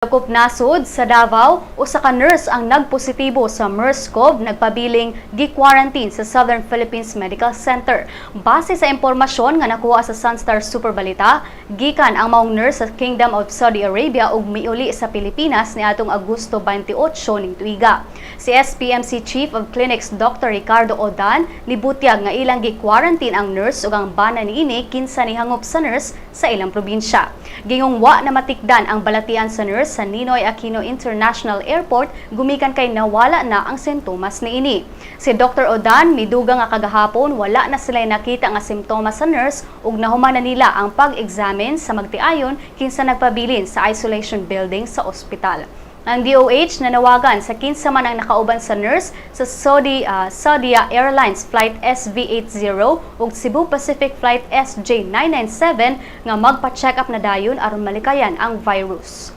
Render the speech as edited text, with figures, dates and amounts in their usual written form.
Dakop nasod sa Davao, usa ka nurse ang nagpositibo sa MERS-CoV, nagpabiling gi-quarantine sa Southern Philippines Medical Center. Base sa impormasyon nga nakuha sa Sunstar Super Balita, gikan ang maong nurse sa Kingdom of Saudi Arabia ug miuli sa Pilipinas niadtong Agosto 28 ning tuiga. Si SPMC Chief of Clinics Dr. Ricardo Odan nibutyag nga ilang gi-quarantine ang nurse ug ang bana niini kinsa nihangop sa nurse sa ilang probinsya. Gingong wa na matikdan ang balatian sa nurse sa Ninoy Aquino International Airport gumikan kay nawala na ang sintomas niini. Si Dr. Odan midugang nga kagahapon wala na sila nakita nga simptomas sa nurse ug nahuman na nila ang pag-examine sa magtiayon kinsa nagpabilin sa isolation building sa ospital. Ang DOH nanawagan sa kinsa man ang nakauban sa nurse sa Saudia Airlines Flight SV80 ug Cebu Pacific Flight SJ997 nga magpa-check up na dayon aron malikayan ang virus.